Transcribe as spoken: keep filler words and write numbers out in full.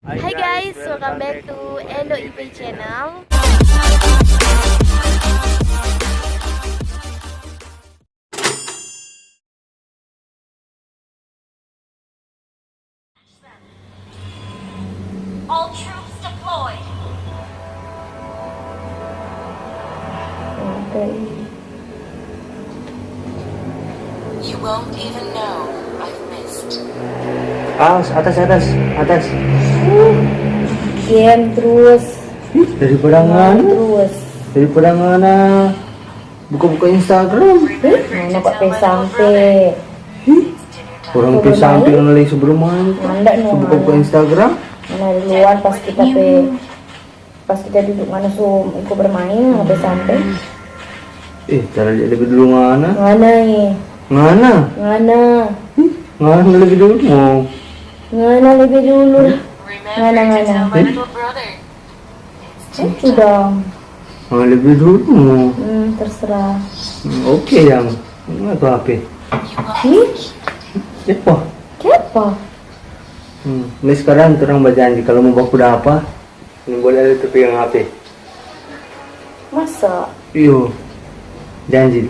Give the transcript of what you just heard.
Hi guys, welcome back to Endo I P channel. All troops deployed. You won't even know I've missed. Ah, atas, atas, atas. Game terus. Ih, daripada ngana, Terus. daripada ngana buka-buka Instagram. Mana kok pe sampe? Orang pe sampe ngana lagi su bermain. Nanda no. Su buka-buka Instagram. Mana duluan pas kita pe pas kita duduk mana su iko bermain, mana pe sampe? Eh, cara dia lebih dulu ngana. Ngana eh. Ngana. Ngana. Ngana lebih dulu mau. Ngana lebih dulu. Ngana ngana. My little brother. Lucu dong. Ngana lebih dulu mau. Hmm, terserah. Hmm, Oke yang. Ngana tu H P. Ih, Apa? kenapa? Hmm. Ini sekarang orang berjanji kalau mau baku apa, ini boleh ada tu pegang H P. Masa? Iyo. Janji.